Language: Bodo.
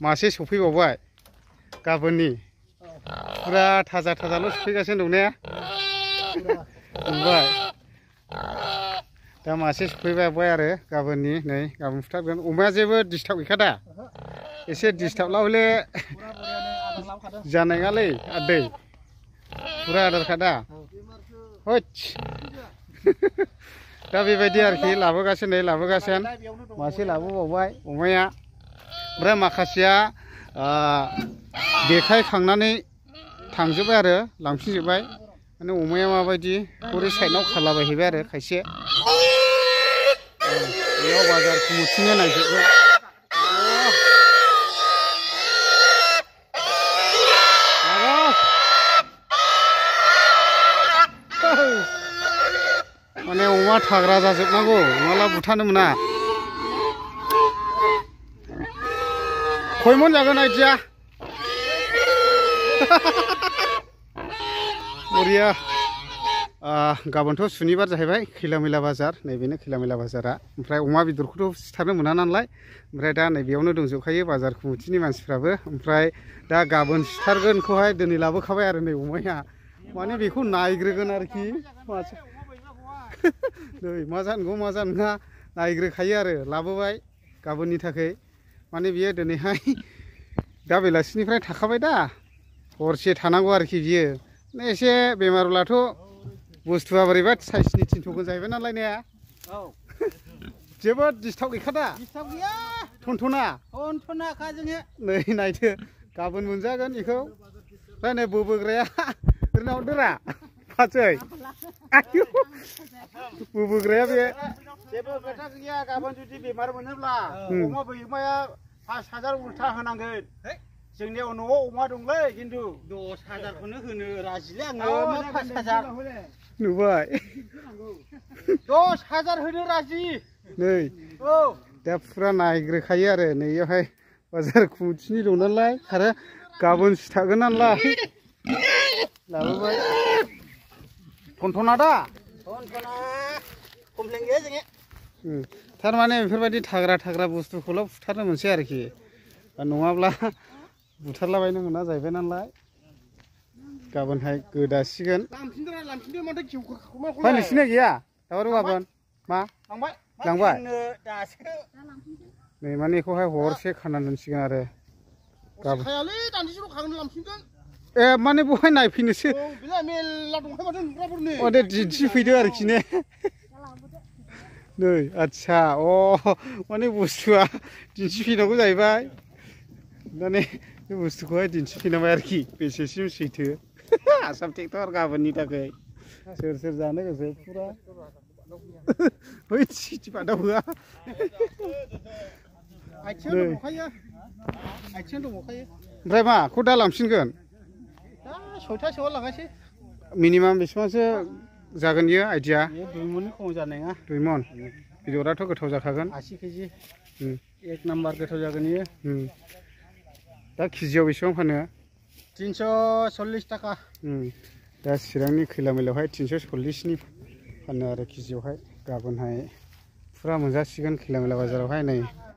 मासे सफैबावबाय गाबोननि पुरा थाजा थाजाल' सफैगासिनो दं ने नुबाय दा मासे सफैबाय आरो गाबोननि नै गाबोन फुथारगोन अमाया जेबो डिस्टार्ब गैखा दा एसे डिस्टार्बला हले जानाय नङालै आदै पुरा आदारखा दा होइस दा बेबायदि आरोखि लाबोगासिनो नै लाबोगासिनो मासे लाबोबावबाय अमाया ओमफ्राय माखासेया देखायखांनानै थांजोब्बाय आरो लांफिनजोब्बाय माने अमाया माबायदि हरै साइडआव खारलाबायहैबाय आरो खायसे बेयाव बाजार कमिटिनो नायजोबगोन माने अमा थाग्रा जाजोबनांगौ नङाब्ला बुथारनो मोना खयमन जागोन आइदिया बरिया गाबोनथ' सुनिबार जाहैबाय खैला मैला बाजार नैबेनो खैला मैला बाजारा ओमफ्राय अमा बेदरखौथ' सिथारनो मोना नालाय ओमफ्राय दा नैबेयावनो दंजोबखायो बाजार कमिटिनि मानसिफ्राबो ओमफ्राय दा गाबोन सिथारगोनखौहाय दिनै लाबोखाबाय आरो नै अमाया माने बेखौ नायग्रोगोन आरोखि नै मा जानांगौ मा जानाङा नायग्रोखायो आरो लाबोबाय गाबोननि थाखाय माने बियो दिनैहाय दा बेलासिनिफ्राय थाखाबाय दा हरसे थानांगौ आरोखि बियो एसे बेमारब्लाथ' बुस्थुआ बोरैबा साइसनि थिनथ'गोन जाहैबाय नालाय ने जेबो डिस्टार्ब गैखा दा डिस्टार्ब गैया टनटनाखा जोङो नै नायदो गाबोन मोनजागोन बेखौ ओमफ्राय नै बोबोग्राया ओरैनो हरदोरा फासै आयु बोबोग्राया बे जेबो खोथा गैया गाबोन जुदि बेमार मोनोब्ला अमा बिगोमाया 5,000 उल्था होनांगोन जोंनियाव न'आव अमा दंलै खिन्थु 10,000खौनो होनो राजिलै आङो 5,000 नुबाय 10,000 होनो राजि नै औ दा फुरा नायग्रोखायो आरो नैयावहाय बाजार कमिटिनि दं नालाय आरो गाबोन सिथारगोन नालाय लाबोबाय टनटना दा टनटना कमप्लेन गैया जोङो थारमाने बेफोरबायदि थाग्रा बुस्थुखौल' फुथारनो मोनसै आरोखि नङाब्ला बुथारलाबायनो मोना जाहैबाय नालाय गाबोनहाय गोदासिगोन ओमफ्राय नोंसिना गैया दावराव गाबोन मा लांबाय नै माने बेखौहाय हरसे खानानै दोनसिगोन आरो गाबोन ए माने बहाय नायफैनोसो दे दिन्थिफैदो आरोखि ने नै आदसा माने बुस्थुआ दिन्थिफैनांगौ जाहैबाय माने बे बुस्थुखौहाय दिन्थिफैनांबाय आरोखि बेसेसिम सैथो आसाम ट्रेक्टर गाबोननि थाखाय सोर जानो गोसो फुरा बै सिटि बादाव होआ ओमफ्राय माखौ दा लांफिनगोन दा 6थासोआव लांनोसै मिनिमाम बेसेबांसो जागोन बियो आइडिया 2 मन खम जानाय नङा 2 मन बेदराथ' गोथाव जाखागोन 80 केजि एक नाम्बार गोथाव जागोन बियो दा केजियाव बेसेबां फानो 340 थाखा दा चिरांनि खैला मैलायावहाय 340नि फानो आरो केजियावहाय गाबोनहाय फुरा मोनजासिगोन खैला मैला बाजारावहाय नै